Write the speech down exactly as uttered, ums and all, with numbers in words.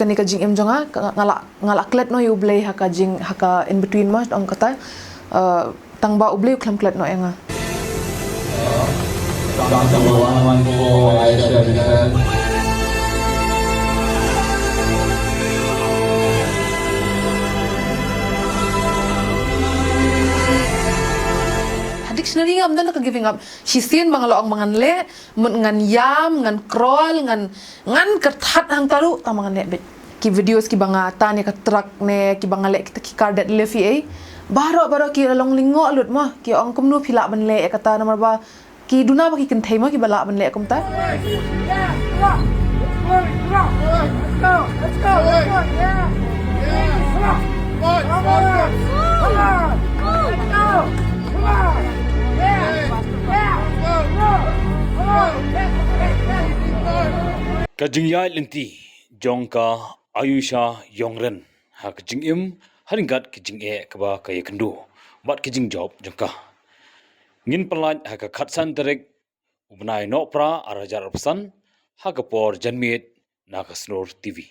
Kane ka jingim jong nga, ka, nga la, nga la klet noh ïa U Blei ha ka jing, ha ka in between mo, ong kata. Uh, tang ba U Blei u khlem klet noh ïa nga. Ha dictionary ngam don ka giving up. Shisien ba nga la ong ba ngan leh, mut ngan ïam, ngan crawl, ngan, ngan kyrthat hangta ruh, tang ba ngan leh beit. Ki videos kiba nga tan ïa ka truck ne kiba nga leh kita ki car deadlift ei. Baroh, baroh ki la long lyngngoh lut mo, ki ong kumno phi lah ban leh ïa kata, namar ba ki duna ba ki kynthei mo kiba lah ban leh kumta. Ka jingïaid lynti jong ka Ayusha Jongren ha ka jingim, ha ryngkat ka jingeh kaba ka ïakynduh bad ka jingjop jong ka. Ngin pynlait ha ka khatsan tarik u bnai Nohprah ar hajar arphew san ha ka por janmiet na ka Snor T V.